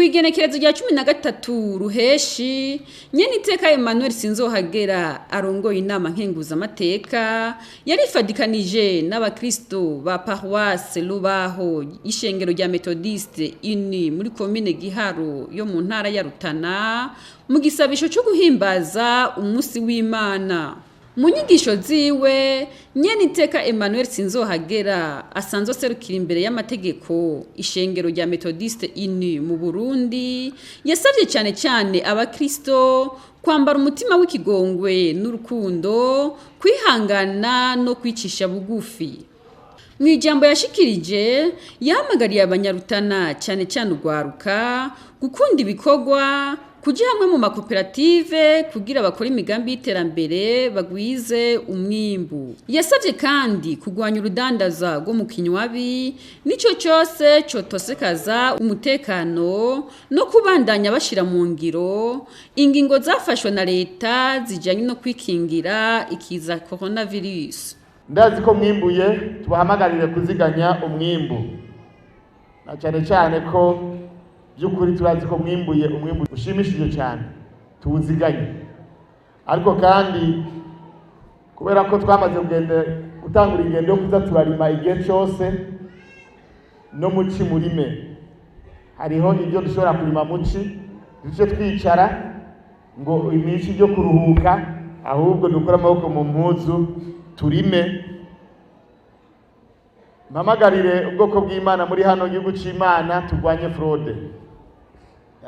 Kw'igenekerezo rya 13 Ruheshi, Nyeniteka Emmanuel Sinzohagera arongoye inama nkenguzamateka yarifadikanije n'abakristo ba paroisse Rubaho y'ishengero rya Methodiste Uni muri komine Giharo yo mu ntara ya Rutana mu gisabisho cyo guhimbaza umunsi w'Imana. Mu nyigisho ziwe, Nyeniteka Emmanuel Sinzohagera asanzwe aserukira imbere y'amategeko ishengero rya Methodiste Uni mu Burundi, yasavye cyane cyane abakristo kwambara umutima w'ikigongwe n'urukundo, kwihangana no kwicisha bugufi. Mu ijambo yashikirije, yahamagariye Abanyarutana, cyane cyane urwaruka, gukunda ibikorwa, kuja hamwe mu makoperative kugira bakore imigambi y'iterambere bagwize umwimbu. Yasavye kandi kurwanya urudandaza rwo mu kinywabi n'ico cyose cotosekaza umutekano, no kubandanya bashira mu ngiro ingingo zafashwe na leta zijanye no kwikingira ikiza coronavirus. Ndazi ko mwimbuye, tubahamagarire kuziganya umwimbu, na cyane cyane ko by'ukuri turazi ko mwimbuye umwimbu ushimishije cyane, tuwuziganye. Ariko kandi kubera ko twamaze gutangura ingendo yo kuza turarima igihe cyose, no muci murime, hariho ibyo dushobora kurima muci, duce twicara ngo iminsi yo kuruhuka, ahubwo dukore amaboko mu mpuzu turime. Mpamagarire ubwoko bw'Imana muri hano gihugu c'Imana turwanye fraude,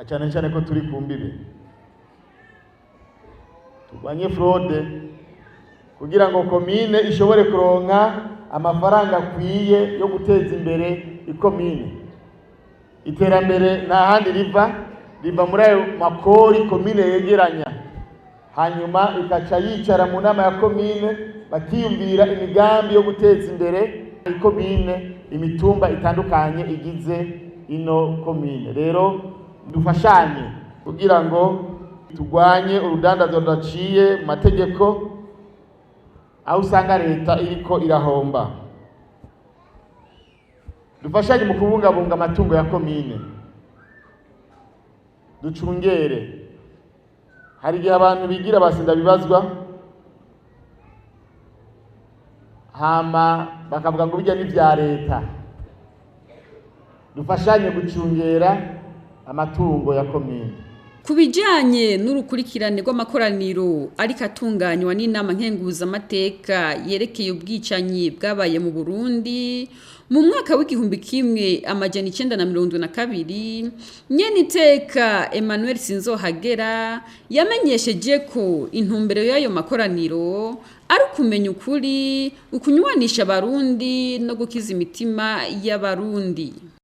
cyane cyane ko turi ku mbibe. Turwanye fraude kugira ngo komine ishobore kuronka amafaranga akwiye yo guteza imbere ikomine. Iterambere nta handi riva, riva muri ayo makori komine yegeranya, hanyuma ikaca yicara mu nama ya komine bakiyumvira imigambi yo guteza imbere ikomine, imitumba itandukanye igize ino komine. Rero dufashanye kugira ngo turwanye urudandazo rudaciye mu mategeko, aho usanga leta iriko irahomba. Dufashanye mu kubungabunga amatungo ya komine, ducungere. Hari igihe abantu bigira basinda bibazwa, hama bakavuga ngo bijya n'ivya leta. Dufashanye gucungera amatungo ya komine. Ku bijanye n'urukurikirane rw'amakoraniro ariko atunganywa n'inama nkenguzamateka yerekeye ubwicanyi bwabaye mu Burundi mu mwaka w'1972, Nyeniteka Emmanuel Sinzohagera yamenyesheje ko intumbero y'ayo makoraniro ari ukumenya ukuri, ukunywanisha Abarundi no gukiza imitima y'Abarundi.